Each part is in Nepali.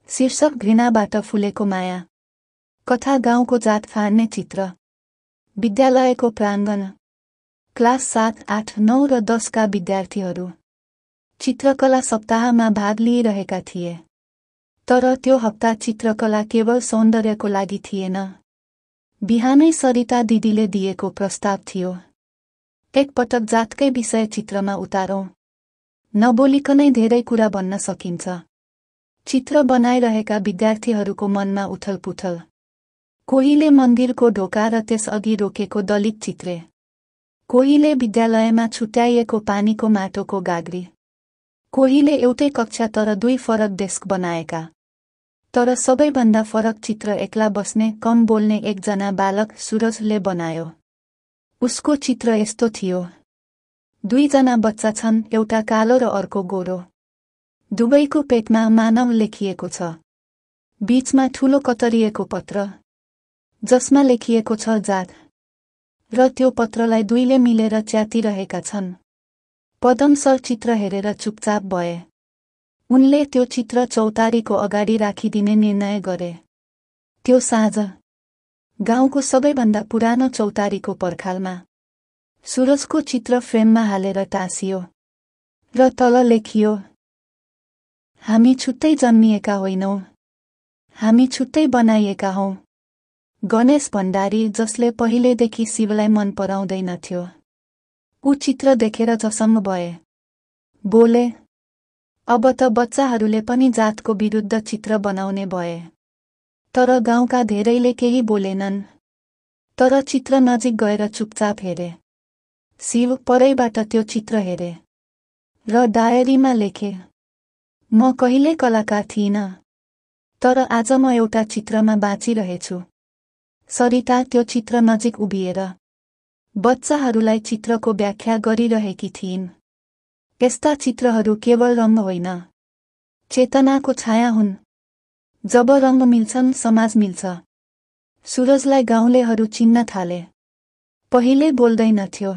शीर्षक घृणाबाट फुलेको माया। कथा गाउँको जात फाड्ने चित्र। विद्यालयको प्राङ्गण। क्लास 7, 8, 9 र 10 का विद्यार्थीहरू चित्रकला सप्ताहमा भाग लिइरहेका थिए। तर त्यो हप्ता चित्रकला केवल सौन्दर्यको लागि थिएन। बिहानै सरिता दिदीले दिएको प्रस्ताव थियो, एक पटक जातकै विषय चित्रमा उतारौं। नबोलिकनै धेरै कुरा भन्न सकिन्छ। चित्र बनाइरहेका विद्यार्थीहरूको मनमा उथलपुथल। कोहीले मन्दिरको ढोका र त्यसअघि रोकेको दलित चित्रे, कोहीले विद्यालयमा छुट्याइएको पानीको माटोको गाग्री, कोहीले एउटै कक्षा तर 2 फरक डेस्क बनाएका। तर सबैभन्दा फरक चित्र एक्ला बस्ने, कम बोल्ने एकजना बालक सुरजले बनायो। उसको चित्र यस्तो थियो। 2 जना बच्चा छन्, एउटा कालो र अर्को गोरो। दुवैको पेटमा मानव लेखिएको छ। बीचमा ठूलो कतरिएको पत्र, जसमा लेखिएको छ जात। र त्यो पत्रलाई 2ले मिलेर च्यातिरहेका छन्। पदम सर चित्र हेरेर चुपचाप भए। उनले त्यो चित्र चौतारीको अगाडि राखिदिने निर्णय गरे। त्यो साँझ गाउँको सबैभन्दा पुरानो चौतारीको पर्खालमा सुरजको चित्र फ्रेममा हालेर टाँसियो र तल लेखियो, हामी छुट्टै जन्मिएका होइनौं, हामी छुट्टै बनाइएका हौं। गणेश भण्डारी, जसले पहिलेदेखि शिवलाई मन पराउँदैनथ्यो, ऊ चित्र देखेर झसङ्ग भए। बोले, अब त बच्चाहरूले पनि जातको विरुद्ध चित्र बनाउने भए। तर गाउँका धेरैले केही बोलेनन्। तर चित्र नजिक गएर चुपचाप हेरे। शिव परैबाट त्यो चित्र हेरे र डायरीमा लेखे, म कहिल्यै कलाकार थिइन, तर आज म एउटा चित्रमा बाँचिरहेछु। सरिता त्यो चित्र नजिक उभिएर बच्चाहरूलाई चित्रको व्याख्या गरिरहेकी थिइन्। यस्ता चित्रहरू केवल रङ्ग होइन, चेतनाको छाया हुन्। जब रङ्ग मिल्छन्, समाज मिल्छ। सुरजलाई गाउँलेहरू चिन्न थाले। पहिले बोल्दैनथ्यो,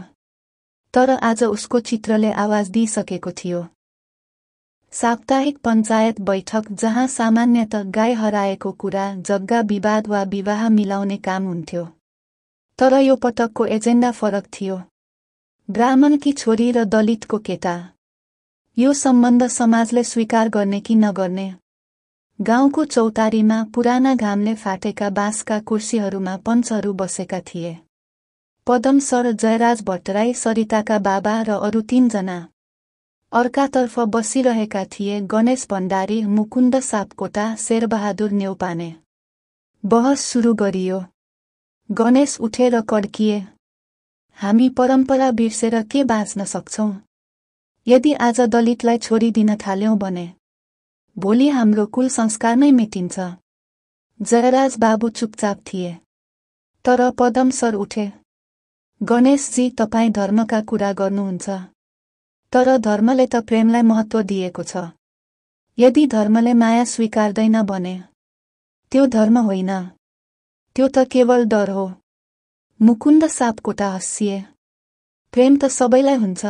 तर आज उसको चित्रले आवाज दिइसकेको थियो। साप्ताहिक पञ्चायत बैठक, जहाँ सामान्यतः गाई हराएको कुरा, जग्गा विवाद वा विवाह मिलाउने काम हुन्थ्यो। तर यो पटकको एजेन्डा फरक थियो। ब्राह्मणकी छोरी र दलितको केटा। यो सम्बन्ध समाजले स्वीकार गर्ने कि नगर्ने। गाउँको चौतारीमा पुराना घामले फाटेका बाँसका कुर्सीहरूमा पञ्चहरू बसेका थिए। पदम सर, जयराज भट्टराई, सरिताका बाबा र अरू 3 जना। अर्कातर्फ बसिरहेका थिए गणेश भण्डारी, मुकुन्द सापकोटा, शेरबहादुर न्यौपाने। बहस सुरु गरियो। गणेश उठेर कड्किए, हामी परम्परा बिर्सेर के बाँच्न सक्छौं? यदि आज दलितलाई छोडिदिन थाल्यौं भने भोलि हाम्रो कुल संस्कार नै मेटिन्छ। जयराज बाबु चुपचाप थिए। तर पदम सर उठे, गणेशजी, तपाईँ धर्मका कुरा गर्नुहुन्छ, तर धर्मले त प्रेमलाई महत्त्व दिएको छ। यदि धर्मले माया स्वीकार्दैन भने त्यो धर्म होइन, त्यो त केवल डर हो। मुकुन्द सापकोटा हँसिए, प्रेम त सबैलाई हुन्छ,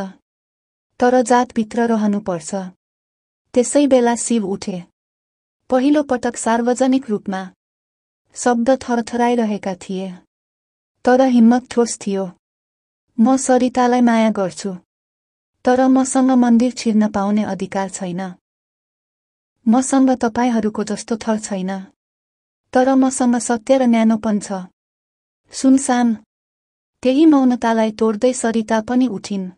तर जातभित्र रहनुपर्छ। त्यसै बेला शिव उठे। पहिलो पटक सार्वजनिक रूपमा। शब्द थरथराइरहेका थिए, तर हिम्मत ठोस थियो। म सरितालाई माया गर्छु, तर मसँग मन्दिर छिर्न पाउने अधिकार छैन। मसँग तपाईहरूको जस्तो थर छैन, तर मसँग सत्य र न्यानोपन छ। सुनसान। त्यही मौनतालाई तोड्दै सरिता पनि उठिन्।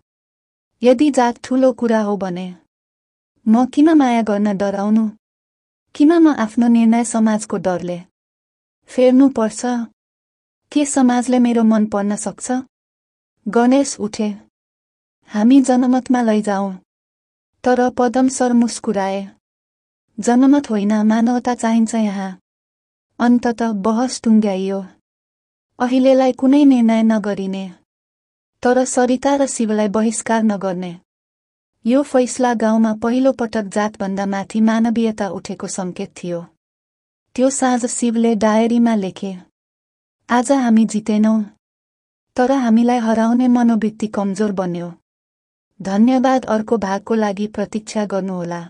यदि जात ठूलो कुरा हो भने म किन माया गर्न डराउनु? किन म आफ्नो निर्णय समाजको डरले फेर्नु पर्छ? के समाजले मेरो मन पढ्न सक्छ? गणेश उठे, हामी जनमतमा लैजाउँ। तर पदम सर मुस्कुराए, जनमत होइन, मानवता चाहिन्छ यहाँ। अन्ततः बहस टुङ्ग्याइयो। अहिलेलाई कुनै निर्णय नगरिने, तर सरिता र शिवलाई बहिष्कार नगर्ने। यो फैसला गाउँमा पहिलो पटक जातभन्दा माथि मानवीयता उठेको सङ्केत थियो। त्यो साँझ शिवले डायरीमा लेखे, आज हामी जितेनौं, तर हामीलाई हराउने मनोवृत्ति कमजोर बन्यो। धन्यवाद। अर्को भागको लागि प्रतीक्षा गर्नुहोला।